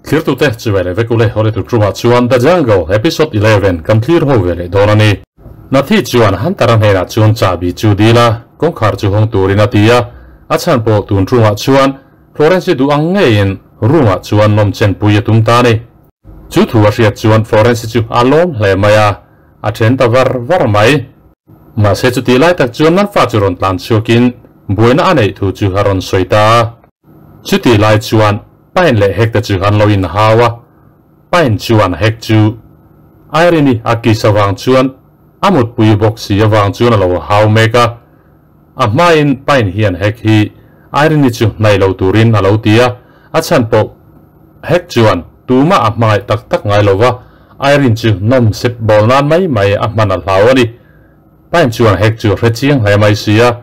Thlirtute chibai leh vek ule Hollywood Truma chuan The Jungle Episode 11 kan thlir ho ve leh dawn a ni. Nathi chuan Hunter-a hnenah chuan chahbi chu dil a, kawngkhar chu hawng turin a ti a. A chhan pawh tun Truma chuan Florence-i duh ang ngeiin room-ah chuan nawmchen pui a tum ta a ni. Chu thu a hriat chuan Florence-i chu a lawm hle mai a, a then ta var var mai. Mahse chutih lai tak chuan nan fa chu rawn tlan chhuakin buaina a neih thu chu a rawn sawi ta a. Chutih lai chuan Pine leh Hek te chu an lo inhau a, Pine chuan Hek chu Irene-i a kiss avang chuan a mutpui bawk si avang chuan a lo hau mek a. A hmain Pine hian Hek hi Irene-i chu hnaih lo turin a lo ti a, a chhan pawh Hek chuan tumah a hmangaih tak tak ngai lo va, Irene chu nawm sep bawl nan mai mai a hman a hlau a ni. Pine chuan Hek chu a hre chiang hle mai si a,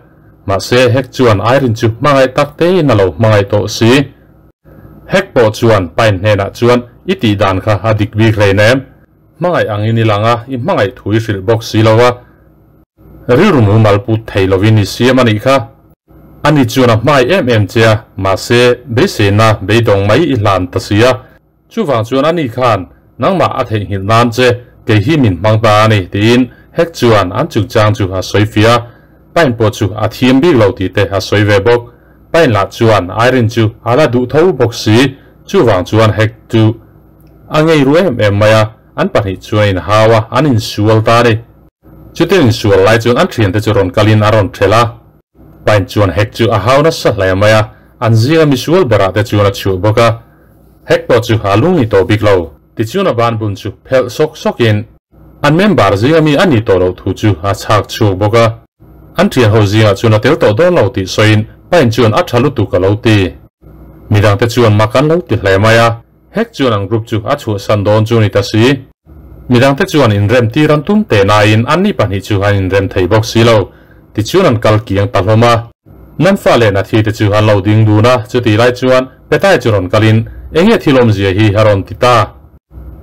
mahse Hek chuan Irene chu hmangaih tak tein a lo hmangaih tawh si. Hek pawh chuan Pine hnenah chuan i tih dan kha a dik bik hleinem, hmangaih angin i lang a, i hmangaih thu i hrilh bawk si lo a, rilru mumal put thei lovin i siam a nih kha. Ani chuan a hmai em em che a, mahse beiseina beidawng mai i hlan ta si a. Chuvang chuan ani khan nangmah a theihnghilh nan che kei hi min hmang ta a ni tiin Hek chuan an chungchang chu a sawi fiah a. Pine pawh chu a thiam bik lo tih te a sawi ve bawk. Pine lah chuan Irene chu a la duh tho bawk si. Chuvang chuan Hek chu a ngei ru em em mai a, an pahnih chuan a inhau a, an insual ta a ni. Chutin insual lai chuan an thiante chu rawn kalin a rawn thelh a. Pine chuan Hek chu a hau nasa hle mai a, an zinga misual berah te chuan a chhuah bawk a. Hek pawh chu a lung ni tawh bik lo. Tichuan a ban bun chu phelh sawk sawkin an member zinga mi a ni tawh loh thu chu a chhak chhuak bawk a. An thian ho zingah chuan a tel tawh dawn lo tih sawiin Pine chuan a tha lutuk a lo ti. Midangte chuan mak an lo ti hle mai a. Hek chuan an group chu a chhuahsan dawn chu a ni ta si. Midangte chuan inrem tir an tum teh nain anni pahnih chu an inrem thei bawk si lo. Tichuan an kal kiang ta hlawm a. Nan fa leh Nathi te chu an lo ding dun a, chutih lai chuan Petai chu rawn kalin enge thil awmzia hi a rawn ti ta.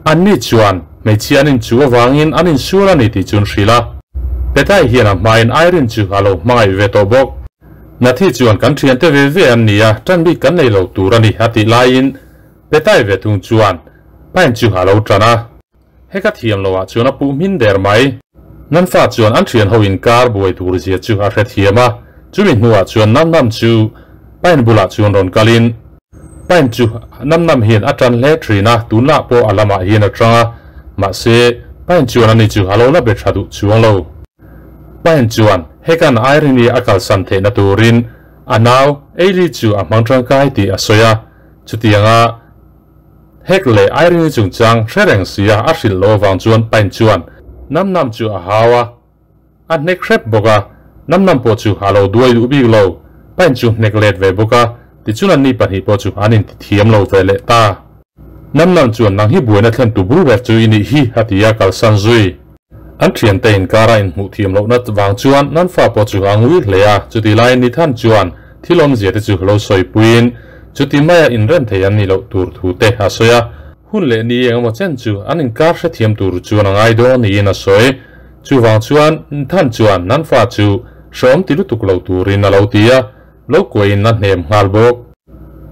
Anni chuan hmeichhia an inchuh avangin an insual a ni tih chu an hrilh a. Petai hian a hmain Irene chu a lo hmangaih ve tawh bawk. Nathi chuan kan thiante ve ve an ni a, tan bik kan nei lo tur a ni a tih laiin Petai ve thung chuan Pine chu a lo tan a. He ka thiam loh ah chuan a puh hmin der mai. Nan fa chuan an thian ho inkar buai tur zia chu a hre thiam a, chumi hnuah chuan Nam Nam chu Pine bulah chuan rawn kalin Pine chu Nam Nam hian a tan hle thin a, tunlah pawh a lamah hian a tang a, mahse Pine chuan ani chu a lo la be tha duh chuang lo. Pine chuan hekan Irene-i a kalsan theihna turin a nau Eili chu a hmang tangkai tih a sawi a, chutianga Hek leh Irene-i chungchang hre reng sia a hrilh loh avang chuan Pine chuan Nam Nam chu a hau a, a hnek hrep bawk a, Nam Nam pawh chu a lo duai duh bik lo. Pine chu hnek let ve bawk a, tichuan anni pahnih pawh chu an intithiam lo ve leh ta. Nam Nam chuan nang hi buaina thlen tu bul ber chu i nih hi a ti a kalsan zui. An thiante inkara inhmuh thiam lohna vang chuan nan fa pawh chu a ngui hle a, chutih laiin Nithan chuan thil awmzia te chu lo sawipuiin chuti maia inrem thei an nih loh tur thu te a sawi a. Hun leh ni eng emaw chen chu an inkar hrethiam tur chuan a ngai dawn niin a sawi. Chuvang chuan Nithan chuan nan fa chu hreawm ti lutuk lo turin a lo ti a, lo kuahin a hnem nghal bawk.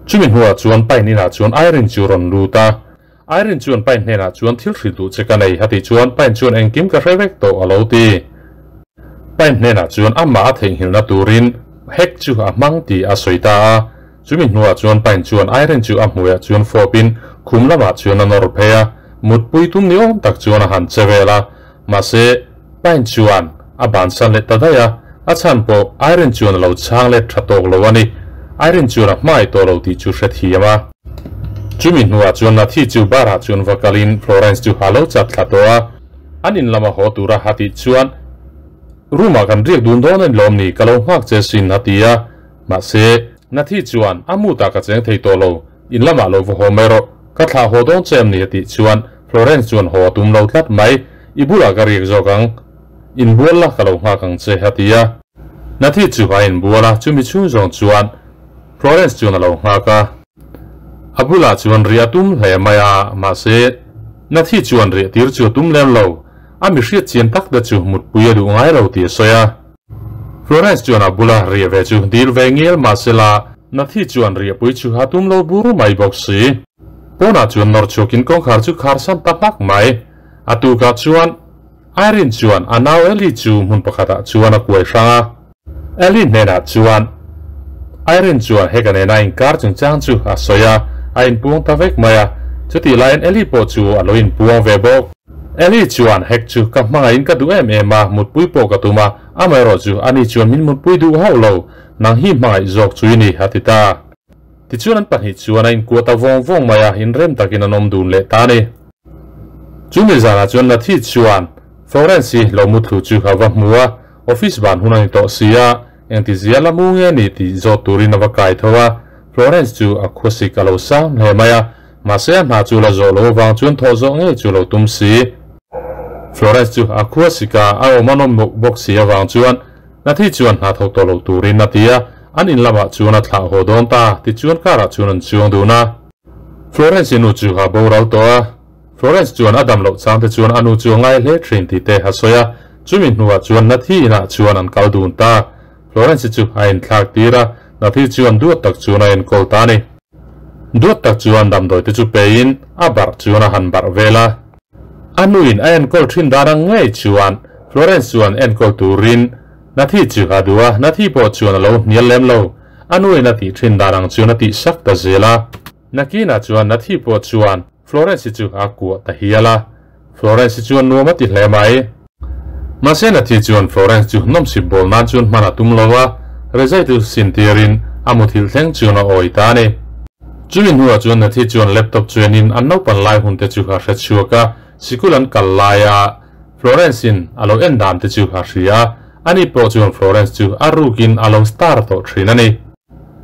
Chumi hnuah chuan Pine inah chuan Irene chu rawn lut a. Irene chuan Pine hnenah chuan thil hrilh duh che ka nei a tih chuan Pine chuan engkim ka hre vek tawh a lo ti. Pine hnenah chuan amah a theihnghilhna turin Hek chu a hmang tih a sawi ta a. Chumi hnuah chuan Pine chuan Irene chu a hmuiah chuan fawpin khum lamah chuan a nawr phei a, mutpui tum ni awm tak chuan a han che vel a. Mahse, Pine chuan a bansan leh ta daih a, a chhan pawh Irene chuan a lo chhang let tha tawk lo a ni. Irene chuan a hmangaih tawh lo tih chu hrethiam a. Chumi hnuah chuan Nathi chu bar ah chuan va kalin Florence chu a lo chat thla tawh a. An in lama haw tura a tih chuan, Room ah kan riak dun dawn a ni lawm ni, ka lo nghak che sin a ti a. Mahse, Nathi chuan a mood ah ka cheng thei tawh lo, in lamah lo va haw mai rawh, ka thlah haw dawn che em ni a tih chuan Florence chuan haw a tum lo tlat mai, I bulah ka riak zawk ang, inbual la ka lo nghak ang che a ti a. Nathi chu a inbual a, chumi chhung zawng chuan Florence chuan a lo nghak a. A bulah chuan riah a tum hle mai a, mahse Nathi chuan riah tir chu a tum lem lo, a mi hriat chian tak te chu mutpui a duh ngai lo tih a sawi a. Florence chuan a bula riah ve chu dil ve ngial mahse la Nathi chuan riahpui chu a tum lo bur mai bawk si. Pawnah chuan nawr chhuakin kawngkhar chu khar san ta hmak mai. A tukah chuan Irene chuan a nau Ellie chu hmun pakhatah chuan a kuai hrang a. Ellie hnenah chuan Irene chuan heka nena inkar chungchang chu a sawi a, a inpuang ta vek mai a. Chutih laiin Ellie pawh chu a lo inpuang ve bawk. Ellie chuan hek chu ka hmangaihin ka duh em em a, mutpui pawh ka tum a, amaherawhchu ani chuan min mutpui duh hauh lo, nang hi hmangaih zawk chu i ni, a ti ta. Tichuan an pahnih chuan a inkuah ta vawng vawng mai a, inrem takin an awm dun leh ta a ni. Chu mi zanah chuan Nathi chuan Florence-i lo mutthlu chu a va hmu a, office ban hun a ni tawh si a, engti zia la mu nge ni tih zawt turin a va kai tho a, Florence chu a khuasik a lo sang hle mai a, mahse a hna chu la zawh lo avang chuan thawh zawh ngei chu lo tum si. Florence chu a khuasik a, a awm a nawm bawk si avang chuan Nathi chuan hna thawk tawh lo turin a ti a, an in lamah chuan a thlah haw dawn ta, tichuan car ah chuan an chuang dun a. Florence-i nu chu a boral tawh a, Florence chuan a dam loh chang te chuan a nu chu a ngai hle thin tih te a sawi a, chumi hnuah chuan Nathi inah chuan an kal dun ta. Florence-i chu a inthlak tir a, Nathi chuan duat tak chuan a enkawl ta a ni. Duat tak chuan damdawi te chu pein a barh chuan a han barh vel a. A nuin a enkawl thin dan ang ngei chuan Florence chuan enkawl turin Nathi chu a duh a, Nathi pawh chuan a lo hnial lem lo. A nuin a tih thin dan ang chuan a tih sak ta zel a. Nakina chuan Nathi pawh chuan Florence-i chu a kuah ta hial a. Florence-i chuan nuam a ti hle mai. Mahse Nathi chuan Florence chu nawmsip bawl nan chuan hman a tum lo a, rezai chu sin tirin a muthilh thleng chuan a awi ta a ni. Chumi hnuah chuan Nathi chuan laptop chuanin an naupan lai hun te chu a hre chhuak a, sikul an kal laia Florence-in a lo en dan te chu a hria a, ani pawh chuan Florence chu a rukin a lo star tawh thin a ni.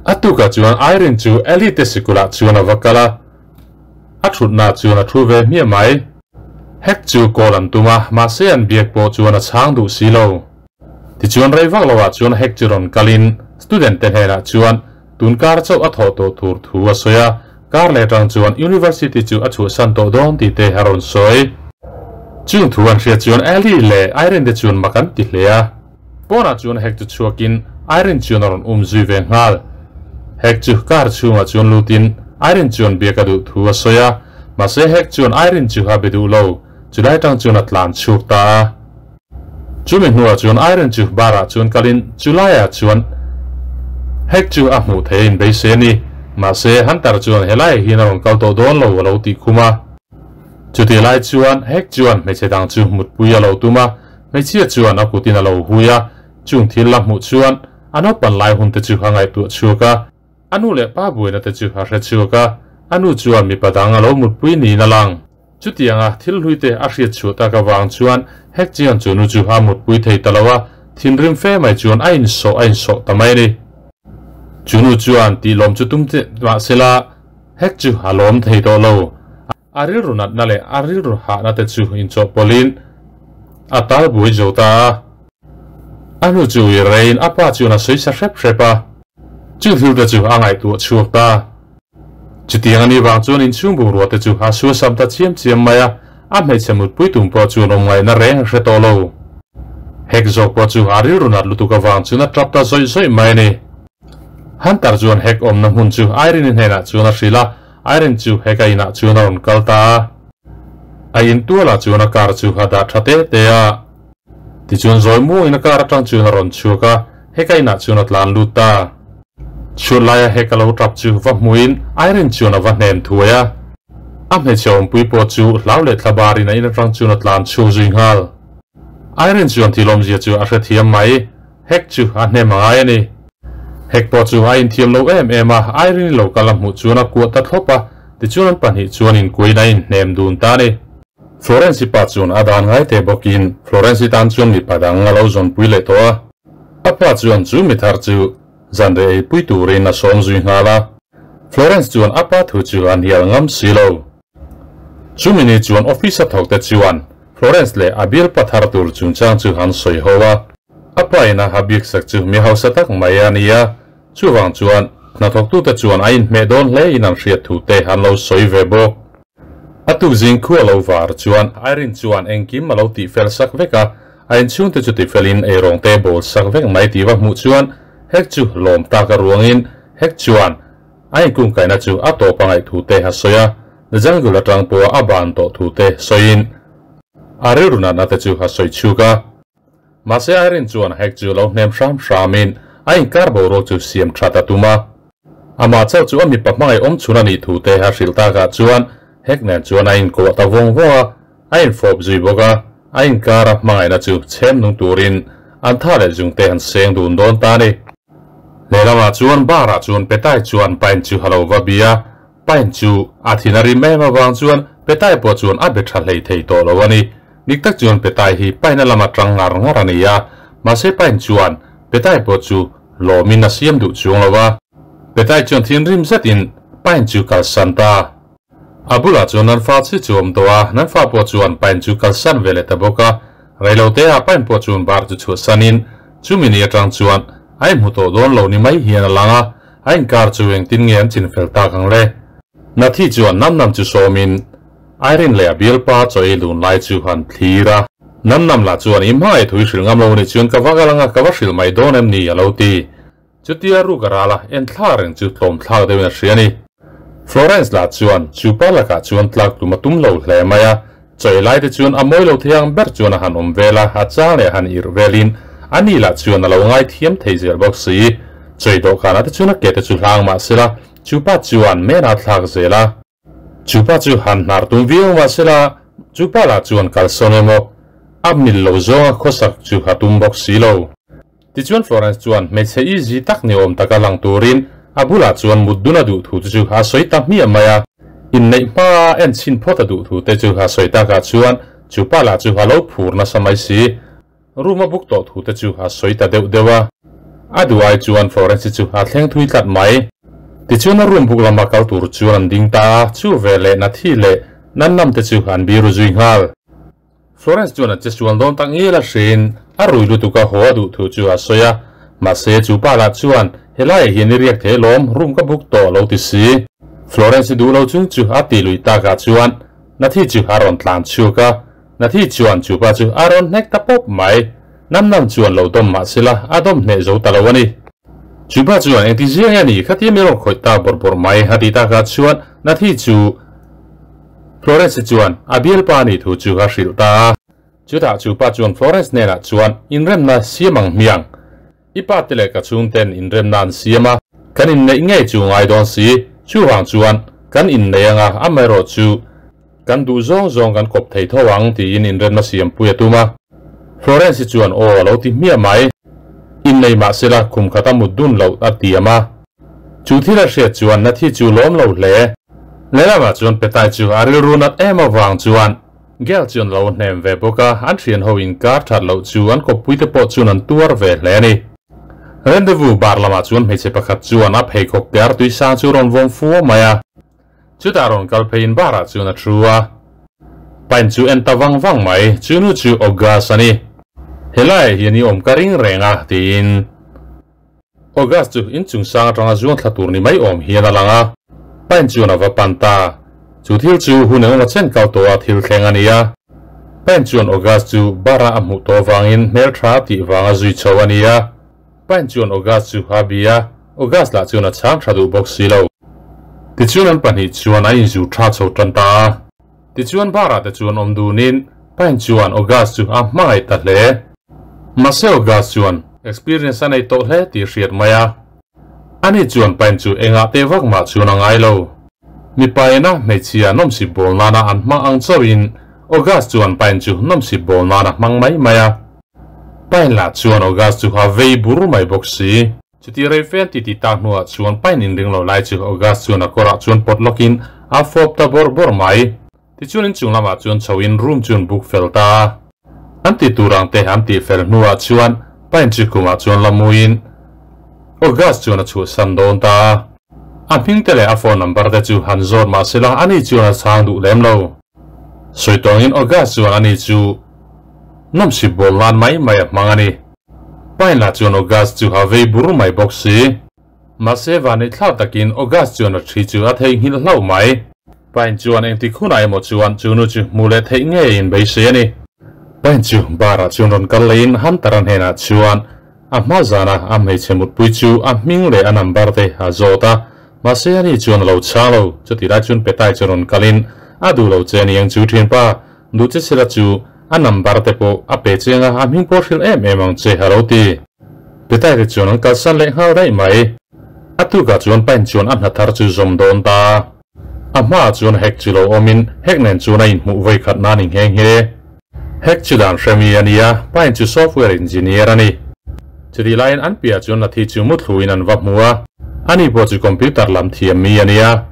A tukah chuan Irene chu Ellie te sikulah chuan a va kal a, a thutna chuan a thu ve hmiah mai. Hek chu call an tum a, mahse an biak pawh chuan a chhang duh si lo. Tichuan rei vak loah chuan Hek chu rawn kalin student te hnenah chuan tun kar chauh a thawh tawh tur thu a sawi a, kar leh atang chuan University chu a chhuahsan tawh dawn tih te a rawn sawi. Chung thu an hriat chuan Ellie leh Irene te chuan mak an ti hle a. Pawnah chuan Hek chu chhuakin Irene chuan a rawn um zui ve nghal. Hek chu car chhungah chuan lutin Irene chuan biak a duh thu a sawi a, mahse Hek chuan Irene chu a be duh lo, chulai tang chuan a tlan chhuak ta a. Chumi hnuah chuan Irene chu bar ah chuan kalin chulaiah chuan Hek chu a hmuh theih a inbeisei a ni. Mahse Hunter chuan helaiah hian a rawn kal tawh dawn lo a lo tih khum a. Chutih lai chuan Hek chuan hmeichhe dang chu mutpui a lo tum a, hmeichhia chuan a kutin a lo hui a, chung thil la hmuh chuan a naupan lai hun te chu a ngaihtuah chhuak a. A nu leh pa buaina te chu a hre chhuak a, a nu chuan mipa dang a lo mutpui niin a lang. Chutianga thil hlui te a hriat chhuah tak avang chuan Hek Chian chu nu chu a mutpui thei ta lo a, thinrim fe mai chuan a insawh a insawh ta mai a ni. Chu nu chuan tih lawm chu tum che mahsela Hek chu a lawm thei tawh lo. A rilru natna leh a rilru hahna te chu inchawhpawlhin a tal buai zo ta a. A nu chu i reiin a pa chuan a sawi sa hrep hrep a. Chu thil te chu a ngaihtuah chhuak ta. Chutiang a nih vang chuan inchhung bungrua te chu a suasam ta chiam chiam mai a, a hmeichhe mutpui tum pawh chuan awm ngaihna reng a hre tawh lo. Hek zawk pawh chu a rilru nat lutuk avang chuan a tap ta zawih zawih mai a ni. Hunter chuan hek awmna hmun chu Irene-i hnenah chuan a hrilh a, Irene chu hek a inah chuan a rawn kal ta a. A intualah chuan a car chu a dah tha te te a. Tichuan zawi muangin a car atang chuan a rawn chhuak a, heka inah chuan a tlan lut ta. Chhuat laia heka lo tap chu va hmuin Irene chuan a va hnem thuai a. A hmeichhe awmpui pawh chu hlau leh thla barin a in atang chuan a tlan chhuak zui nghal. Irene chuan thil awmzia chu a hrethiam mai, hek chu a hnem a ngai a ni. Hek pawh chu a inthiam lo em em a, Irene-i lo kal a hmuh chuan a kuah ta thlawp a, tichuan an pahnih chuan inkuain a inhnem dun ta a ni. Florence-i pa chuan a dan ngai teh bawkin Florence-i tan chuan mipa dang a lo zawnpui leh tawh a. A pa chuan chu mi thar chu zanreh eipui turin a sawm zui nghal a. Florence chuan a pa thu chu a hnial ngam si lo. Chumi ni chuan office a thawk te chuan Florence leh a bialpa thar tur chungchang chu an sawi ho a. A pa in a ha bik sak chu mi hausa tak mai a ni a, chuvang chuan hnathawktute chuan a inhmeh dawn hle in an hriat thu te an lo sawi ve bawk. A tukzing khu a lo var chuan Irene chuan engkim a lo tih fel sak vek a, a inchhung te chu ti felin eirawng te bawl sak vek mai tih va hmuh chuan Hek chu lawm tak a ruangin Hek chuan a inkungkaihna chu a tawp a ngaihthu te a sawi a. The Jungle atang pawh a ban tawh thu te sawiin a rilru natna te chu a sawi chhuk a. Mahse Irene chuan Hek chu lo hnem hram hramin a inkar boruak chu siam that a tum a. Amah chauh chu a mipa hmangaih awm chhun a nih thu te a hrilh takah chuan Hek nen chuan a inkuah ta vawng vawng a, a infawp zui bawk a, a inkara hmangaihna chu chhem nung turin an tha leh zung te an seng dun dawn ta a ni. Lehlamah chuan bar ah chuan Petai chuan Pine chu a lo va bia, Pine chu a thin a rim em avang chuan Petai pawh chuan a be tha hlei thei tawh lo a ni. Dik tak chuan Petai hi Pine a lama tang ngar ngar a ni a, mahse Pine chuan Petai pawh chu lawmin a siam duh chuang lo a. Petai chuan thinrim zetin Pine chu kalsan ta. A bulah chuan nan fa chi chu awm tawh a, nan fa pawh chuan Pine chu kalsan ve leh ta bawk a. Reilote ah Pine pawh chuan bar chu chhuahsanin chumi ni atang chuan a inhmu tawh dawn lo ni mai hian a lang a, a inkar chu engtin nge an chinfel tak ang le? Nathi chuan Nam Nam chu sawmin Irene leh a bialpa chaw ei lun lai chu han thlir a. Nam Nam lah chuan i hmangaih thui hrilh ngam lo ni chuan ka va kal anga ka va hrilh mai dawn em ni a lo ti. Chutia ruk a ral a, en thla reng chu tlawm thlak deuhin a hria a ni. Florence lah chuan chu pa lakah chuan tlak tum a tum lo hle mai a, chawi lai te chuan a mawi lo thei ang ber chuan a han awm vel a, a chang leh a han irh velin a ni lah chuan a lo ngai thiam thei zel bawk si. Chawi dawhkanah te chuan a ke te chu hlang mah sela, chu pa chuan men a thlak zel a. Chu pa chu han hnar tum viau mah sela, chu pa lah chuan kalsawn emaw a mil lo zawnga khawsak chu a tum bawk si lo. Tichuan Florence chuan hmeichhe easy tak ni awm taka lang turin a bulah chuan mut dun a duh thu te chu a sawi ta hmiah mai a. Inneih hmaa en chhin phawt a duh thu te chu a sawi takah chuan chu pa lah chu a lo phur nasa mai si. Room a book tawh thu te chu a sawi ta deuh deuh a. A duh ai chuan Florence chu a thleng thui tlat mai. Tichuan a room book lama kal tur chuan an ding ta a, chu veleh Nathi leh Nannam te chu an biru zui nghal. Florence chuan a che sual dawn tak ngel a hrein a rui lutuk a haw a duh thu chu a sawi a, mahse chu pa lah chuan helaiah hian i riak thei alawm, room ka book tawh lo ti si. Florence i duh lo chung chu a ti lui takah chuan Nathi chu a rawn tlan chhuak a, Nathi chuan chu pa chu a rawn hnek ta pawp mai. Nam Nam chuan lo dawm mah sela a dawm hneh zo ta lo a ni. Chu pa chuan engti ziang nge ni khatia min rawn khawih ta bawrh bawrh mai a ti takah chuan Nathi chu Florence chuan a bialpa nih thu chu a hrilh ta a. Chutah chu pa chuan Florence hnenah chuan inremna siam ang hmiang. I pa te leh ka chhungten inremna an siam a, kan inneih ngei chu ngai dawn si. Chuvang chuan kan innei anga amaherawh chu kan duh zawng zawng kan kawp thei tho ang tiin inremna siampui a tum a. Florence chuan aw a lo ti hmiah mai. Innei mahsela kum khat a mut dun loh a tiam a. Chu thil a hriat chuan Nathi chu lawm lo hle. Lehlamah chuan Petai chu a rilru nat em avang chuan Gail chuan lo hnem ve bawk a, an thian ho inkar that loh chu an kawppui te pawh chuan an tuar ve hle a ni. Rendezvous bar lamah chuan hmeichhe pakhat chuan a pheikhawk te artui sang chu rawn vawm fua mai a. Chutah rawn kal pheiin bar ah chuan a thu a. Pine chu en ta vang vang mai, chu nu chu August a ni. Helaiah hian i awm ka ring reng a, tiin. August chu inchung sang atanga zuang thla tur ni mai awm hian a lang a, Pine chuan a va pan ta. Chu thil chu hun engemaw chen kal tawh a thil thleng a ni a. Pine chuan August chu bar-a a hmuh tawh avangin hmeltha tih vanga zui chho a ni a. Pine chuan August chu a bia a, August lah chuan a chhang tha duh bawk si lo. Tichuan an pahnih chuan a inzu tha chho tan ta a. Tichuan bar-ah te chuan awm dunin Pine chuan August chu a hmangaih ta hle. Mahse August chuan experience a nei tawh hle tih hriat mai a. Ani chuan Pine chu engah teh vak mah chuan a ngai lo. Mipa ina hmeichhia nawmsip bawl nana an hmang ang chauhin August chuan Pine chu nawmsip bawl nana hmang mai mai a. Pine lah chuan August chu a vei bur mai bawk si. Chuti rei fe an titi tak hnuah chuan Pine inring lo lai chu August chuan a kawrah chuan pawt lawkin a fawp ta bawrh bawrh mai. Tichuan inchung lamah chuan chhoin room chu an book fel ta a. An ti tur ang te an tih fel hnuah chuan Pine chu kumah chuan la muin August chuan a chhuahsan dawn ta a. A hming te leh a phone number te chu han zawt mah sela ani chuan a chhang duh lem lo. Sawi tawngin August chuan ani chu nawmsip bawl nan mai mai a hmang a ni. Pine lah chuan August chu a vei bur mai bawk si. Mahse vanneih thlak takin August chuan a thi chu a theihnghilh hlauh mai. Pine chuan engtik hunah emaw chuan chu nu chu hmu leh theih ngeiin beisei a ni. Pine chu bar ah chuan rawn kal leiin Hunter-a hnenah chuan a hma zana a hmeichhe mutpui chu a hming leh a number te a zawt a. Mahse ani chuan a lo chhang lo, chuti lai chuan Petai chu rawn kalin a duh lo che aniang chu thianpa, duh che sela chu a number te pawh a pe chiang a, a hming pawh hrilh em em ang che a lo ti. Petai te chuan an kalsan leh nghal daih mai. A tukah chuan Pain chuan a hna thar chu zawm dawn ta. A hmaah chuan hek chu lo awmin hek nen chuan a inhmuh vawi khat na ni nghe nghe. Hek chu dan hremi a ni a, Pain chu software engineer a ni. Chutih laiin an piah chuan Nathi chu muthluin an va hmu a, ani pawh chu computer lam thiam mi a ni a.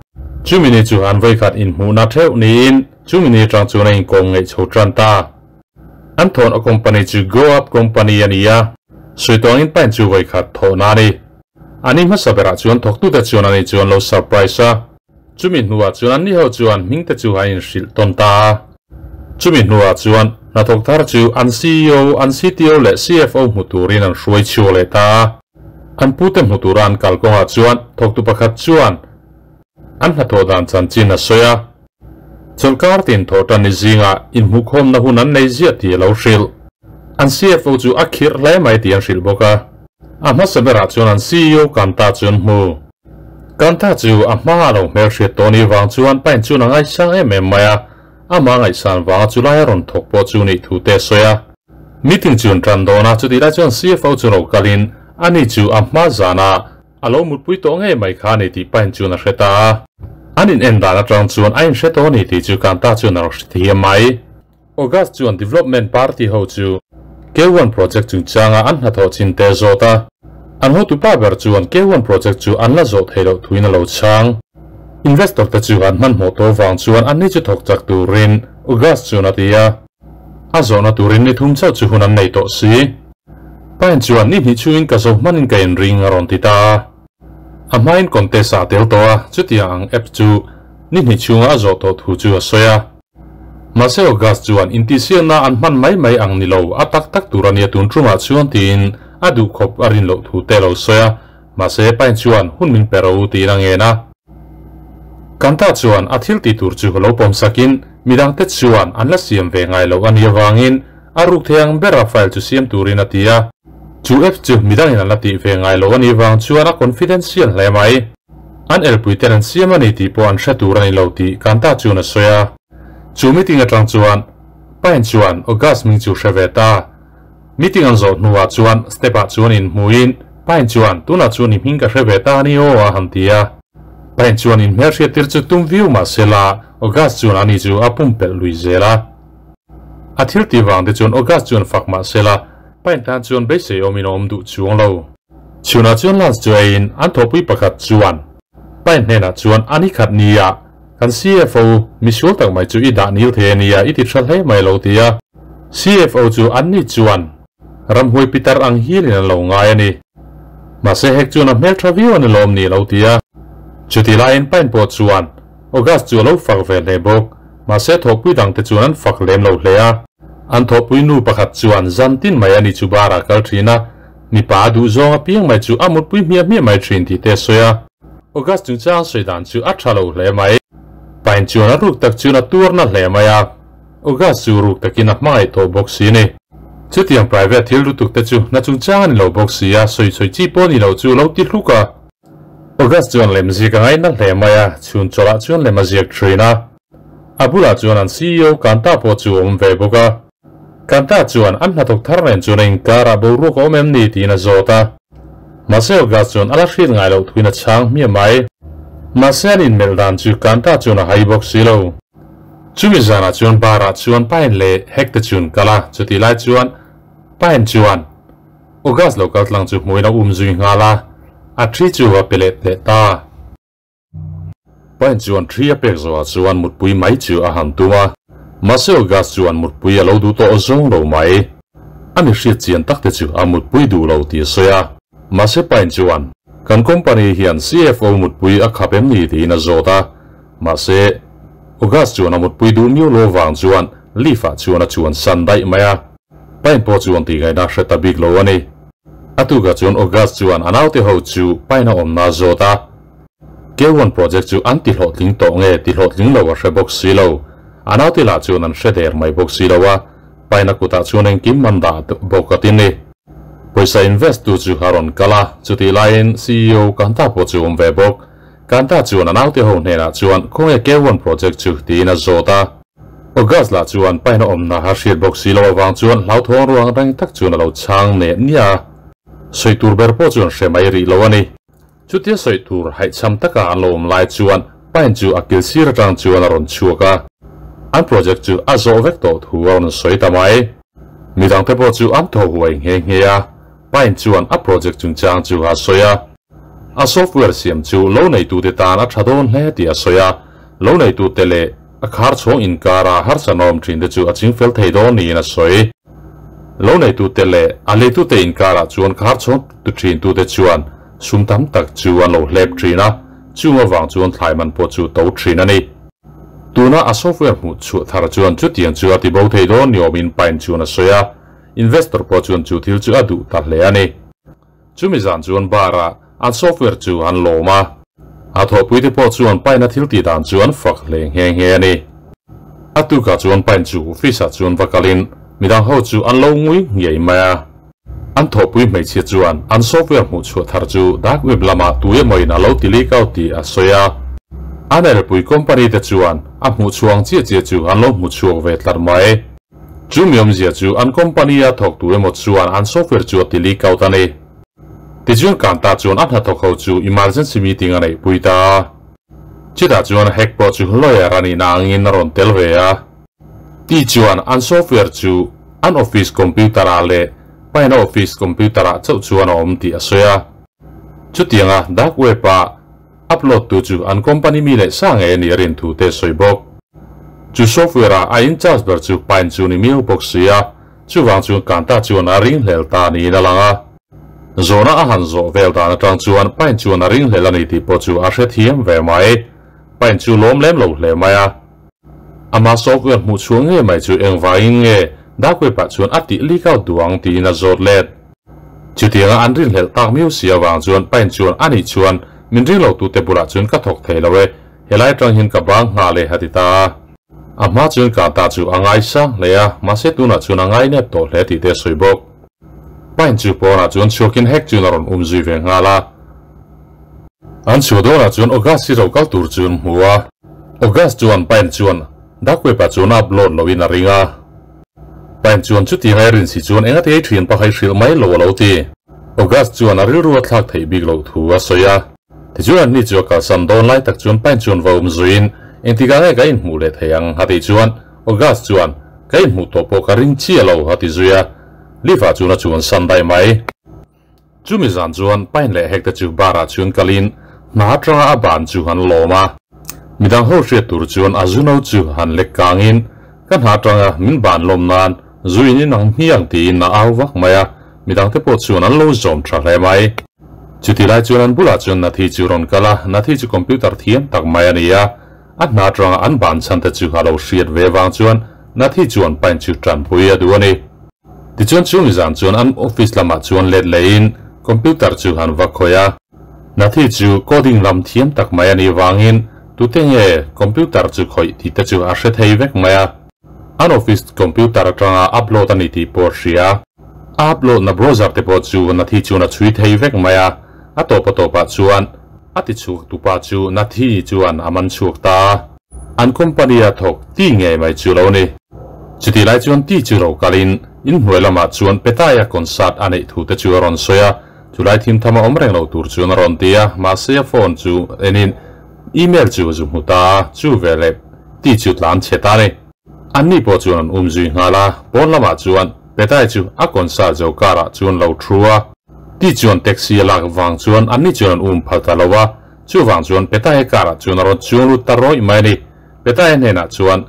Chumi ni chu an vawi khat inhmuhna theuh niin chumi ni atang chuan a inkawm ngeih chho tan ta. An thawn a company chu Go Up Company a ni a, Suitawngin Pain chu vawi khat thawhna a ni. A ni hmasa berah chuan thawktute chuan ani chu an lo surprise a. Chumi hnuah chuan anni ho chuan hmingte chu an inhrilh tawn ta a. Chumi hnuah chuan hnathawk thar chu an ceo, an cto leh cfo hmu turin an hruai chhuak leh ta a. An pute hmu tura an kal kawngah chuan thawktu pakhat chuan an hnathawh dan chanchin a sawi a. Chawlhkar tin thawh tan ni zingah inhmuhkhawmna hun an nei ziah tih a lo hrilh. An CFO chu a khirh hle mai tih an hrilh bawk a. A hmasa berah chuan an CEO Kanta chu an hmu. Kanta chu a hmangah lo hmelhriat tawh ni vang chuan pain chuan a ngaisang em em mai a, amah ngaihsan vanga chu lai a rawn thawk pawh chu nih thu te a sawi a. Meeting chu an tan dawn a, chutih lai chuan CFO chu lo kalin ani chu a hma zanah A lo mutpui tawh ngei mai kha a ni tih pain chuan a hre ta a. An in en dan atang chuan a inhre tawh a ni tih chu Kanta chuan a rawn hre thiam mai. August chuan Development Party ho chu K-one Project chungchanga an hnathawh chin te zawt a. An hotupa ber chuan K-one Project chu an la zawh theih loh thuin a lo chhang. Investor te chu an hmanhmawh tawh vang chuan anni chu thawk chak turin August chuan a ti a. A zawhna turin ni thum chauh chu hun an nei tawh si. Pain chuan ni hnih chhungin ka zo hmanin ka inring a rawn ti ta a. A hmain contest ah a tel tawh a, chutiang ang app chu ni hnih chhunga a zawh tawh thu chu a sawi a. Mahse August chuan intihsiakna an hman mai mai ang ni lo, a tak tak tur a nia tun tumah chuan tiin a duh khawp a rin loh thu te a lo sawi a. Mahse Pain chuan hun min pe ro tiin a ngen a. Kanta chuan a thil tih tur chu lo pawm sakin midangte chuan an la siam ve ngai loh a nih avangin a ruk thei ang bera file chu siam turin a ti a. Chu app chu midangin an la tih ve ngai loh a nih vang chuan a confidential hle mai. An elpuiten an siam a ni tih pawh an hre tur a ni lo tih Kanta chuan a sawi a. Chu meeting atang chuan Pine chuan August hming chu hre ve ta. Meeting an zawh hnuah chuan step ah chuan inhmuin Pine chuan tunah chuan i hming ka hre ve ta a ni aw a han ti a. Pine chuan inhmelhriat tir chu tum viau mah se la August chuan ani chu a pumpelh lui zel a. A thil tih vang te chuan August chuan fak mah se la Pine tan chuan beisei awmin a awm duh chuang lo. Chhunah chuan lunch chu eiin an thawhpui pakhat chuan Pine hnenah chuan a ni khat nia kan CFO misual tak mai chu i dah nil thei a nia i ti tha hle mai lo ti a. CFO chu an ni chuan ramhuai pitar ang hialin an lo ngai a ni. Mahse hek chuan a hmel tha viau a ni lawm ni lo ti a. Chuti laiin Pine pawh chuan August chu a lo fak ve hle bawk. Mahse thawhpui dangte chuan an fak lem lo hle a. An thawhpui nu pakhat chuan zan tin mai a ni chu bar ah kal thin a, mipa a duh zawng apiang mai chu a mutpui hmiah hmiah mai thin tih te a sawi a. August chungchang sawi dan chu a tha lo hle mai. Pine chuan a ruk tak chuan a tuarna hle mai a. August chu ruk takin a hmangaih tawh bawk si ni. Chutiang private thil lutuk te chu hna chungchang a ni lo bawk si a, sawi sawi chi pawh ni lo chu lo ti hluk a. August chuan lem ziak a ngaihna hle mai a, chhun chawlhah chuan lem a ziak thin a. A bulah chuan an ceo Kanta pawh chu a awm ve bawk a. Kanta chuan an hnathawk thar nen chuan a inkarah boruak a awm em ni tiin a zawt a. Mahse August chuan a la hriat ngai loh thuin a chhang hmiah mai. Mahse an inmelh dan chu Kanta chuan a hai bawk si lo. Chumi zanah chuan bar ah chuan Pine leh Hek te chun kal a, chutih lai chuan Pine chuan August lo kal tlang chu hmuin a um zui nghal a, a thi chu a pe let leh ta. Pine chuan thi a pek zawhah chuan mutpui mai chu a han tum a, mahse August chuan mutpui a lo duh tawh zawng lo mai. A mi hriat chian tak te chu a mutpui duh lo tih a sawi a, mahse Pine chuan kan company hian CFO mutpui a khap em ni tiin a zawt a, Mahse, August chuan a mutpui duh miau lo vang chuan lift ah chuan a chuan san daih mai a. Pine pawh chuan tihngaihtna hre ta bik lo a ni. A tukah chuan August chuan a naute ho chu Pine a awmna a zawt a. K-one project chu an ti hlawhtling tawh nge ti hlawhtling lo a hre bawk si lo. A naute lah chuan an hre der mai bawk si lo a, Pine a kutah chuan engkim an dah bawk a ti ni. Pawisa invest tu chu a rawn kal a, chutih laiin ceo Kanta pawh chu awm ve bawk. Kanta chuan a naute ho hnenah chuan khawnge K1 project chu tiin a zawt a. August lah chuan pain a awmna a hriat bawk si loh avang chuan hlauthawng ruang reng tak chuan a lo chhang neh nia a. Sawi tur ber pawh chuan hre mai rih lo a ni. Chutia sawi tur haihchham taka an lo awm lai chuan pain chu a kil sir atang chuan a rawn chhuak a. An project chu a zawh vek tawh thu a rawn sawi ta mai. Midangte pawh chu an thaw huai nghe nghe a. Pain chuan a project chungchang chu a sawi a. A software siam chu lo neitute tan a tha dawn hle tih a sawi a, lo neitute leh a khar chhawng inkara harsanawm thinte chu a chingfel thei dawn niin a sawi. Lo neitute leh a leitute inkarah chuan khar chhawng tu thintute chuan sum tam tak chu an lo hlep thin a, chung avang chuan thlai man pawh chu to thin a ni. Tuna a software hmuh chhuah thar chuan chutiang chu a ti bo thei dawn ni awmin Pine chuan a sawi a, investor pawh chuan chu thil chu a duh ta hle a ni. Chumi zan chuan bar ah an software chu an lawm a. A thawhpui te pawh chuan Pine a thil tih dan chu an fak hle nghe nghe a ni. A tukah chuan Pine chu office ah chuan va kalin midang ho chu an lo ngui ngei mai a. An thawhpui hmeichhia chuan an software hmuh chhuah thar chu dark web lamah tu emawin a lo ti leak out tih a sawi a. An elpui company te chuan a hmuh chhuang chiah chiah chu an lo hmu chhuak ve tlat mai. Chu mi awmzia chu an company a thawk tu emaw chuan an software chu a ti leak out a ni. Tichuan Kanta chuan a hnathawk ho chu emergency meeting a neih pui ta a. Chutah chuan hack pawh chu lawyer a nihna angin a rawn tel ve a. Ti chuan an software chu an office computer ah leh paina office computer ah chauh chuan a awm tih a sawi a. Chutianga dark web ah upload tu chu an company mi leh sa ngei a nih a rin thu te sawi bawk. Chu software ah a in charge ber chu Pine chu ni miau bawk si a, chuvang chuan Kanta chuan a ringhlel ta niin a lang a. Zawhna a han zawh vel dan atang chuan Pine chuan a ringhlel a ni tih pawh chu a hrethiam ve mai. Pine chu lawm lem lo hle mai a. Ama software hmuh chhuah ngei mai chu engvangin nge dark web ah chuan a tih leak out duh ang tiin a zawt let. Chutianga an rinhlelh tak miau si avang chuan Pine chuan a nih chuan min ring lo tute bulah chuan ka thawk thei lo e, helai atang hian ka bang nghal e a ti ta a. A hma chuan Kanta chu a ngai sang hle a, mahse tunah chuan a ngai nep tawh hle tih te a sawi bawk. Pine chu pawnah chuan chhuakin hek chuan a rawn um zui ve nghal a. An chhuah dawnah chuan August hi ro kal tur chu an hmu a. August chuan Pine chuan dark web ah chuan a upload loin a ring a. Pine chuan chutiang a rin si chuan enga te thian pakhat hrilh mai lo a lo ti. August chuan a rilru a thlak theih bik loh thu a sawi a. Tichuan an ni chu a kalsan dawn lai tak chuan Pine chuan va um zuiin engtikah nge ka inhmuh leh thei ang a tih chuan August chuan ka inhmuh tawh pawh ka ring chiah lo a ti zui a. Lift ah chuan a chuan san daih mai. Chumi zan chuan Pine leh Hek te chu bar ah chuan kalin hna atanga a ban chu an lawm a. Midang ho hriat tur chuan a zu no chu han lek kangin ka hna atanga min ban lawm nan zu in inang hmiang tiin a au vak mai a, midang te pawh chuan an lo zawm tha hle mai. Chuti lai chuan an bulah chuan Nathi chu rawn kal a, Nathi chu computer thiam tak mai a ni a, a hna atanga an ban chhan te chu a lo hriat ve vang chuan Nathi chuan Pine chu tanpui a duh a ni. Tichuan chumi zan chuan an office lamah chuan let lehin computer chu han va khawih a. Nathi chu coding lam thiam tak mai a nih vangin tute nge computer chu khawih tih te chu a hre thei vek mai a. An office computer atanga upload a ni tih pawh a hria. A upload na browser te pawh chu Nathi chuan a chhui thei vek mai a. A tawp a tawpah chuan a ti chhuak tupa chu Nathi chuan a man chhuak ta a. An company a thawk ti ngei mai chu lo ni. Chutih lai chuan ti chu ro kalin inhnuai lamah chuan Petaya concert a neih thu te chu a rawn sawi a, chulai thim tham a awm reng lo tur chuan a rawn ti a, mahse a phone chu enin email chu zu hmu ta a, chu veleh ti chu tlan chhe ta a ni. Anni pawh chuan an um zui nghal a, pawn lamah chuan Petai chu a concert zo karah chuan lo thu a, ti chuan taxi a lak vang chuan anni chuan an um phal ta lo a, chuvang chuan Petaya karah chuan a rawn chuang lut ta rawih mai a ni. Petaya hnenah chuan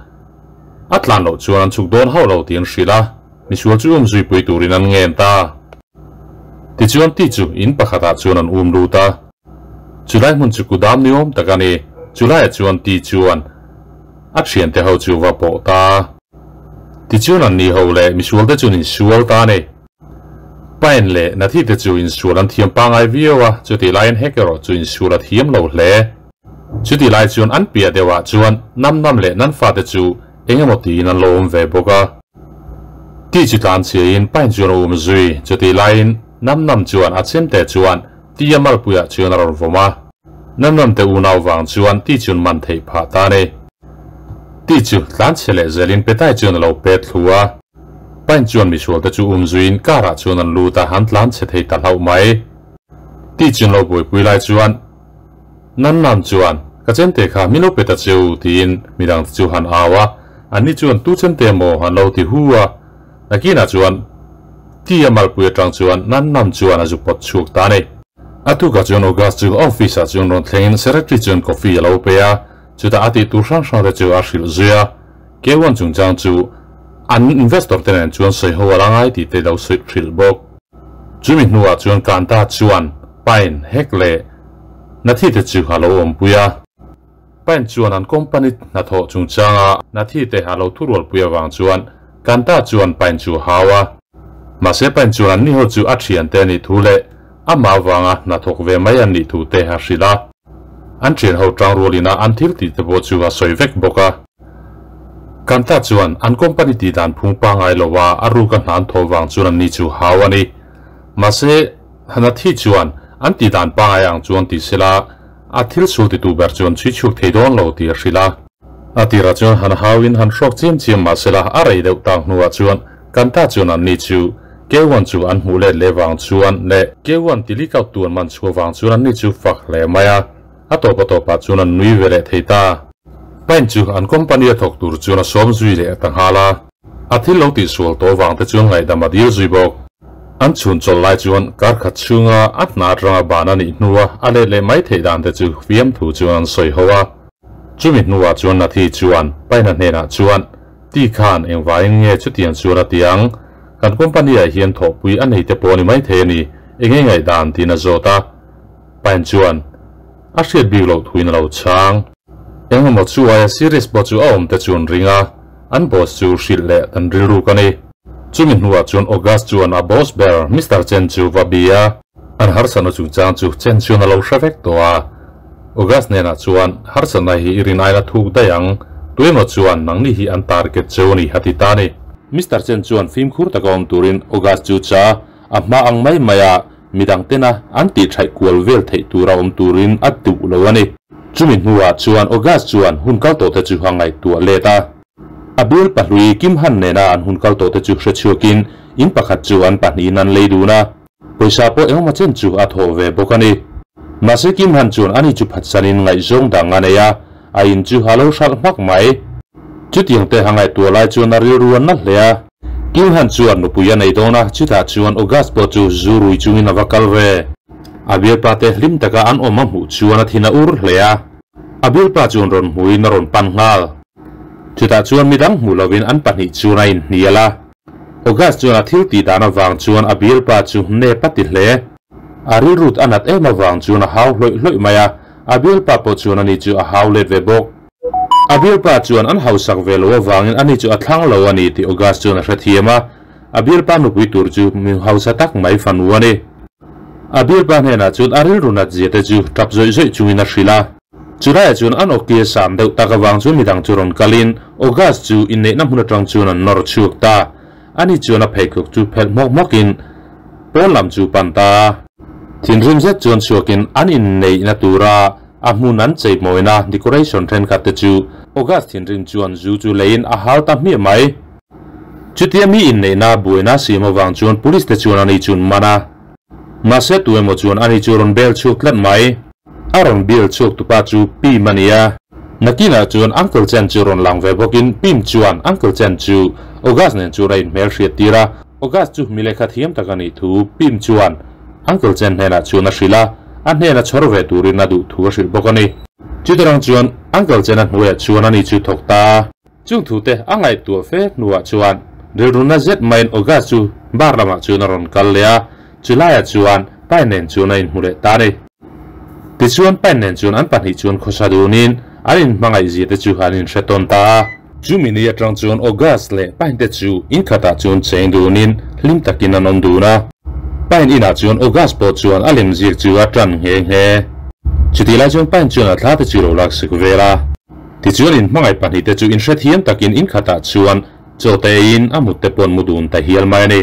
A tlan loh chuan an chhuk dawn hauh lo tih an hrilh a, misual chu um zuipui turin an ngen ta. Tichuan ti chu in pakhatah chuan an um lut a. Chulai hmun chu kudam ni awm tak a ni. Chulaiah chuan ti chuan a thiante ho chu va pawh ta. Tichuan an ni ho leh misual te chuan insual ta a ni. Pain leh Nathi te chu insual an thiam pangai viau a, chutih laiin hek erawh chu insual a thiam lo hle. Chutih lai chuan an piah deuhah chuan nam nam leh nan fate chu eng emaw tiin an lo awm ve bawk a. Ti chu tlan chhiain pain chuan a um zui. Chutih laiin nam nam chuan a chemte chuan Tia malpuiah chuan a rawn vawm a. Nam Nam te unau wang chuan ti chun man thei pha ta ni. Ti chu tlan chhe leh zelin petai chuan a lo pet thlu a. Pain chuan misual te chu um zuiin car ah chuan an lut a, han tlan chhe thei ta hlauh mai. Ti chun lo buaipui lai chuan Nam Nam chuan, Ka chente kha min lo pe ta che u tiin midang te chu han au a, anni chuan tu chente maw han lo ti hu a. Nakinah chuan Ti a malpui atang chuan Nam Nam chuan a zu pawt chhuak ta a ni. A tukah chuan August chu office ah chuan rawn thlengin secretary chuan coffee a lo pe a, chutah a tih tur hrang hrang te chu a hrilh zui a. K1 chungchang chu an investor te nen chuan sawi ho a la ngai tih te lo sawi hrilh bawk. Chumi hnuah chuan Kanta chuan Pine hek leh Nathi te chu a lo awmpui a. Pine chuan an company hnathawh chungchanga Nathi te a lo thurualpui avang chuan Kanta chuan Pine chu a hau a. Mahse Pine chuan an niho chu a thiante a nih thu leh amah avanga hnathawk ve mai an nih thu te a hrilh a. An thian ho tang rualin a an thil tih te pawh chu a sawi vek bawk a. Kanta chuan an company tih dan phung pangngai lo a a ruk a hnan thaw vang chuan an ni chu hau a ni. Mahse, Hanathi chuan an tih dan pangngai ang chuan ti sela a thil sul titu ber chuan chhui chhuak thei dawn lo tih a hrilh a. A tirah chuan han hauin han hrawk chiam chiam mahsela a rei deuh tak hnuah chuan Kanta chuan an ni chu K1 chu an hmuh let leh vang chuan leh K1 ti leak out tu an man chhuah vang chuan an ni chu fak hle mai a, a tawp a tawpah chuan an nui ve leh thei ta. Pine chu an company a thawk tur chuan a sawm zui leh ta nghal a, a thil lo tihsual tawh vang te chuan ngaihdam a dil zui bawk. An chhun chawlh lai chuan kar khat chhunga a hna atanga ban a nih hnua a let leh mai theih dan te chu fiamthu chuan an sawi ho a. Chumi hnuah chuan Nathi chuan Pine-a hnenah chuan, Ti khan engvaiin nge chutiang chuan a ti ang? Kan company ah hian thawhpui a nei te pawh a ni maithei a ni, enge ngaihdan tiin a zawt a. Pine chuan a hriat bik loh thuin a lo chhang. Engemaw chu aia serious pawh chu a awm te chuan ring a, an boss chu hrilh leh dan rilruk a ni. Chumi hnuah chuan August chuan a boss ber Mister Chen chu va bia a. An harsatna chungchang chu Chen chuan a lo hre vek tawh a. August hnenah chuan harsatna hi i rin aina thuk daih ang, tuemaw chuan nangni hi an target cheu a ni a ti ta a ni. Mister Chen chuan fimkhur taka awm turin August chu cha a hma ang mai mai a, midang tena an tih thaih kual vel theih tura awm turin a duh lo a ni. Chumi hnuah chuan August chuan hun kal tawhte chu a ngaihtuah let a. A bial pahlui Kim Han nena an hun kal tawhte chu hrechhuakin in pakhat chu an pahnihin an lei dun a. Pawisa pawh engemaw chen chu a thawh ve bawk a ni. Mahse Kim Han chuan ani chu phatsanin ngaihzawng dang a nei a, a in chu a lo hralh hmak mai. Chutiang te a ngaihtuah lai chuan a rilru a na hle a. Kim Han chuan nupui a nei dawn a, chutah chuan August pawh chu zu rui chungin a va kal ve. A bialpa te hlim taka an awm a hmuh chuan a thin a ur hle a. A bialpa chuan rawn hmuin a rawn pan nghal. Chutah chuan midang hmuh lovin an pahnih chuan a inhnial a. August chuan a thil tih dan avang chuan a bialpa chu nep a ti hle. A rilrut a nat em avang chuan a hau hlawih hlawih mai a, a bialpa pawh chuan ani chu a hau let ve bawk. A bialpa chuan an hausak ve lo avangin ani chu a thlang lo a ni tih August chuan a hrethiam a, a bialpa nupui tur chu mi hausa tak mai fanu a ni. A bialpa hnenah chuan a rilru nat zia te chu tap zawih zawih chungin a hrilh a. Chulaiah chuan an awki a sam deuh tak avang chuan midang chu rawn kalin August chu inneihna hmun atang chuan an nawr chhuak ta. Ani chuan a pheikhawk chu phelh hmawk hmawkin pawn lam chu pan ta a. Thinrim zet chuan chhuakin an inneihna tura a hmun an chei mawina decoration thenkhat te chu August thinrim chuan zu chu leiin a hal ta hmiah mai. Chutia mi inneihna buaina siam avang chuan police te chuan ani chu an man a. Mahse tu emaw chuan ani chu rawn bel chhuak tlat mai. A rawn bel chhuak tupa chu Pim a ni a. Nakinah chuan Uncle Chen chu rawn lang ve bawkin Pim chuan Uncle Chen chu August nen chuan a inhmel hriat tir a. August chu mi lehkha thiam tak a nih thu Pim chuan Uncle Chen hnenah chuan a hrilh a, a hnena chhawr ve turin a duh thu a hrilh bawk a ni. Chutarang chuan Uncle Chen a hnuaiah chuan ani chu thawk ta a. Chung thute a ngaihtuah fe hnuah chuan rilruna zet maiin August chu bar lamah chuan a rawn kal leh a, chulaiah chuan Pine nen chuan a inhmu leh ta a ni. Tichuan Pine nen chuan an pahnih chuan khawsa dunin an inhmangaihzia te chu an inhre tawn ta a. Chumi ni atang chuan August leh Pine te chu inkhatah chuan cheng dunin hlim takin an awm dun a. Pine inah chuan August pawh chuan a lemziak chu a tan nghe nghe. Chutih lai chuan Pine chuan a thla te chu lo laksak vel a. Tichuan in hmangaih pahnih te chu in hrethiam takin in khatah chuan chaw te eiin a mut te pawh an mu dun ta hial mai a ni.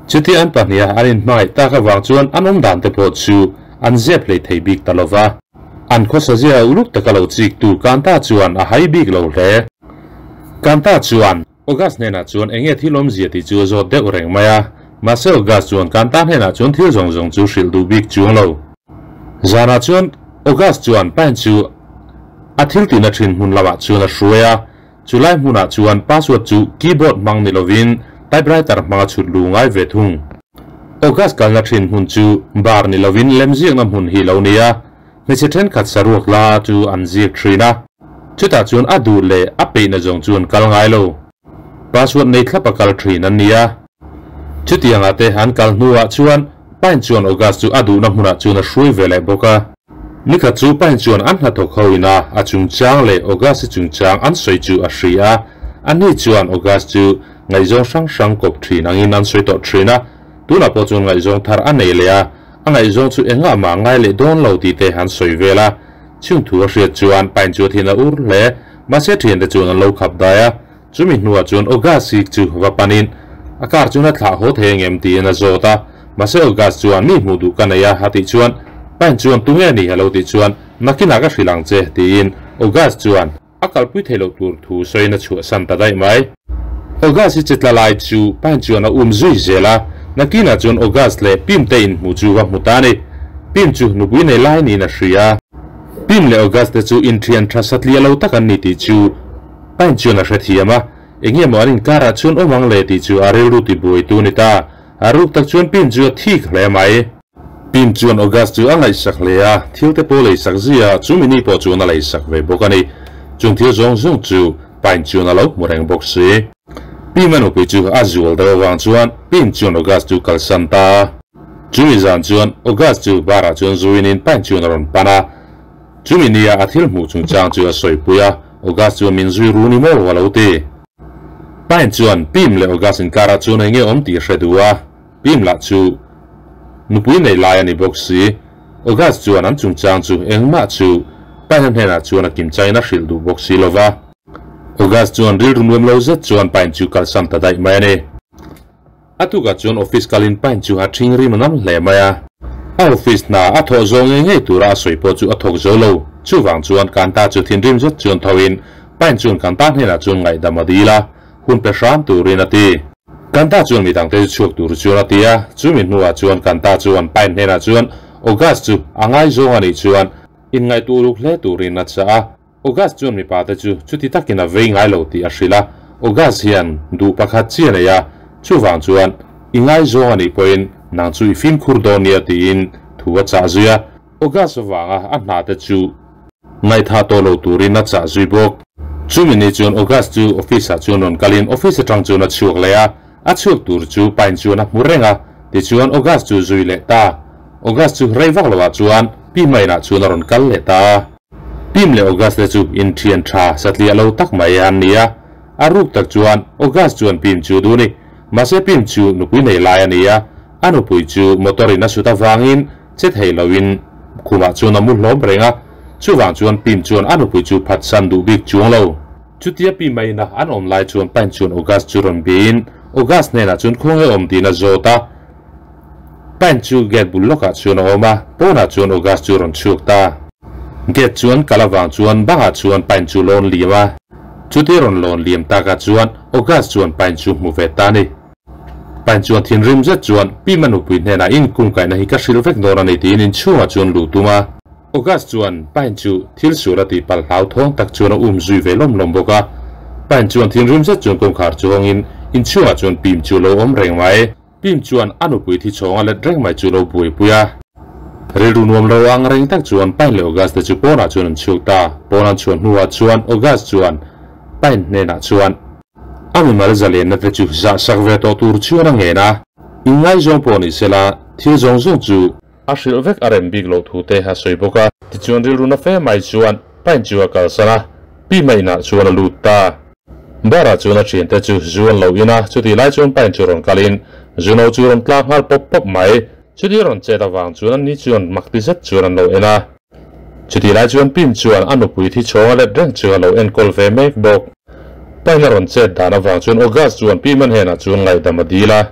Chutia an pahniha an in hmangaih tak avang chuan an awm dan te pawh chu an zep hlei thei bik ta lova. An khawsa zia uluk taka lo chik tu Kanta chuan a hai bik lo hle. Kanta chuan August hnenah chuan enge thil awmzia tih chu a zawt deuh reng mai a, mahse August chuan Kanta hnenah chuan thil zawng zawng chu hrilh duh bik chuang lo. Zanah chuan August chuan Pine chu a thil tihna thin hmun lamah chuan a hruai a, chulai hmunah chuan password chu keyboard hmang ni lovin typewriter hmanga chhut lu ngai ve thung. August kalna thin hmun chu bar ni lovin lemziakna hmun hi lo nia, hmeichhe thenkhat saruak la chu an ziak thin a, chutah chuan a duh leh a peihna zawng chu an kal ngai lo. Password nei thlap a kal thin an ni a. Chutiangah te an kal hnuah chuan Pine chuan August chu a duhna hmunah chuan a hruai ve leh bawk a. Nikhat chu Pine chuan an hnathawk ho ina a chungchang leh August-i chungchang an sawi chu a hri a. Ani chuan August chu ngaihzawng hrang hrang kawp thin angin an sawi tawh thin a. Tunah pawh chuan ngaihzawng thar a nei leh a, a ngaihzawng chu engah mah ngai leh dawn lo tih te an sawi vel a. Chung thu a hriat chuan Pine chu a thin a ur hle. Mahse thiante chuan an lo khap dai a. Chumi hnuah chuan August-i chu va panin a car chuan a thlah haw thei angem tiin a zawt a. Mahse August chuan mi hmuh duh ka nei a a tih chuan Pine chuan tunge ni a lo tih chuan nakinah ka hrilh ang che tiin August chuan a kalpui theih loh tur thu sawiin a chhuahsan ta daih mai. August-i che tla lai chu Pine chuan a um zui zel a, nakinah chuan August leh Pim te inhmuh chu va hmu ta a ni. Pim chu nupui nei lai niin a hria. Pim leh August te chu inthian tha satliah lo tak an ni tih chu Pine chuan a hrethiam a, eng nge maw an inkarah chuan awm ang le tih chu a rilru tibuai tu a ni ta. A ruk tak chuan Pim chu a thik hle mai. Pim chuan August chu a ngaihsak hle a, thil te pawh leisak zia chu mini pawh chuan a leisak ve bawk a ni. Chung thil zawng zawng chu Pine chuan a lo hmu reng bawk si. Pim a nupui chu a zual deuh avang chuan Pim chuan August chu kalsan ta a. Chumi zan chuan August chu bar ah chuan zuinin Pine chuan a rawn pan a. Chumi nia a thil hmuh chungchang chu a sawipui a, August chuan min zui ru ni maw a lo ti. Pine chuan Pim leh August inkarah chuan eng nge awm tih a hre duh a, Pim lah chu nupui nei lai a ni bawk si. August chuan an chungchang chu engmah chu Pine-a hnenah chuan a kimchangin a hrilh duh bawk si lo va. August chuan rilru nuam lo zet chuan Pine chu kalsan ta daih mai a ni. A tukah chuan office kalin Pine chu a ṭhing rim a nam hle mai a. A office hna a thawh zawng ngei ngei tura a sawi pawh chu a thawk zo lo. Chuvang chuan Kanta chu thinrim zet chuan thoin Pine chuan Kanta hnenah chuan ngaihdam a dil a, hun pe hram turin a ti. Kanta chuan midangte chu chhuak tur chuan a ti a, chumi hnuah chuan Kanta chuan Pine hnenah chuan August chu a ngaizawng a nih chuan inngaihtuah uluk hle turin a chah a. August chuan mipa te chu chuti takin a vei ngai lo tih a hrilh a, August hian duh pakhat chi a nei a, chuvang chuan i ngaizawng a nih pawhin nang chu i fimkhur dawn nia tiin thu a chah zui a, August avanga a hna te chu ngaihthah tawh lo turin a chah zui bawk. Chumi ni chuan August chu office ah chuan rawn kalin office atang chuan a chhuak leh a, a chhuak tur chu Pine chuan a hmu reng a, tichuan August chu zui leh ta. August chu rei vak lo ah chuan Pi Main ah chuan a rawn kal leh ta a. Pim leh August te chu inthian tha satliah lo tak mai an ni a, a ruk tak chuan August chuan Pim chu duh a ni. Mahse Pim chu nupui nei lai a ni a, a nupui chu motor in a sut avangin che thei loin khumah chuan a mu hlawm reng a, chuvang chuan Pim chuan a nupui chu phatsan duh bik chuang lo. Chutia Pim a ina an awm lai chuan Pine chuan August chu rawn biain August hnenah chuan khawnge awm tiin a zawt a. Pine chu gate bul lawkah chuan a awm a, pawnah chuan August chu a rawn chhuak ta. Gate chuan kal avang chuan bangah chuan Pine chu lawn liam a. Chutia rawn lawn liam takah chuan August chuan Pine chu hmu ve ta a ni. Pine chuan thinrim zet chuan Pi Manupui hnenah in kungkaihna hi ka hrilh vek dawn a ni tiin inchhungah chuan luh tum a. August chuan Pine chu thil sual a tih palh hlauthawng tak chuan a um zui ve lawm lawm bawk a. Pine chuan thinrim zet chuan kawngkhar chu hawngin inchhungah chuan Pim chu a lo awm reng mai. Pim chuan a nupui thi chhawng a let reng mai chu lo buaipui a. Rilru nuam lo ang reng tak chuan Pine leh August te chu pawnah chuan an chhuak ta. Pawn an chhuah hnuah chuan August chuan Pine hnenah chuan a mimal zalenna te chu zah sak ve tawh tur chuan a ngen a. Inngaizawng pawh ni sela thil zawng zawng chu a hrilh vek a rem bik loh thu te a sawi bawk a. Tichuan rilru na fe mai chuan Pine chu a kalsan a, Pi Maina chuan a lut ta. Bar-ah chuan a thiante chu zu an lo in a, chutih lai chuan Pine chu rawn kalin Zuno chu rawn tlak nghal pawp pawp mai. Chuti rawn chet avang chuan anni chuan mak ti zet chuan an lo en a. Chutih lai chuan Pim chuan a nupui thi chhawng a let reng chu a lo enkawl ve mek bawk. Pine a rawn chet dan avang chuan August chuan Pim a hnenah chuan ngaihdam a dil a.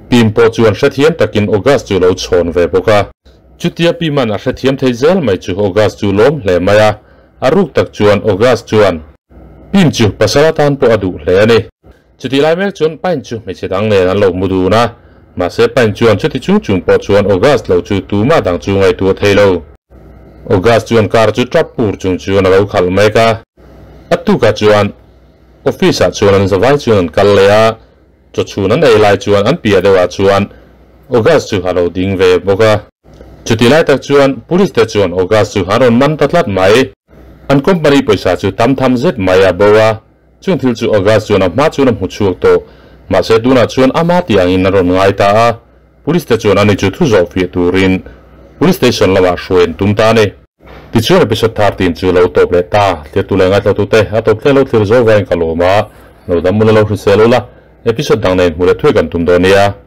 Pim pawh chuan hrethiam takin August chu lo chhawn ve bawk a. Chutia Pim an a hrethiam thei zel mai chu August chu lawm hle mai a, a ruk tak chuan August chuan Pim chu pasal atan pawh a duh hle a ni. Chutih lai mek chuan Pine chu hmeichhe dang nen an lo hmu dun a, mahse Pine chuan chuti chung chung pawh chuan August lo chu tumah dang chu ngaihtuah thei lo. August chuan car chu tap pur chung chuan a lo khalh mek a, a tukah chuan office ah chuan an zavai chuan an kal leh a, chaw chhun an ei lai chuan an piah deuhah chuan August chu a lo ding ve bawk a. Chutih lai tak chuan police te chuan August chu an rawn man ta tlat mai. An company pawisa chu tam tham zet mai a bo a, Chung thil chu August chuan a hma chuan a hmu chhuak tawh. Mahse tunah chuan ama tih angin a rawn ngai ta a, Police te chuan ani chu thu zawh fiah turin Police Station lamah hruai an tum ta a ni. Tichuan episode 13 chu lo tawp leh ta. Thlir leh ngaithla tute a tawp thleng lo thlir zo vangin ka lawm a, lo dam ula lo hrisel ula, episode dang nen hmu leh thuai kan tum dawn nia.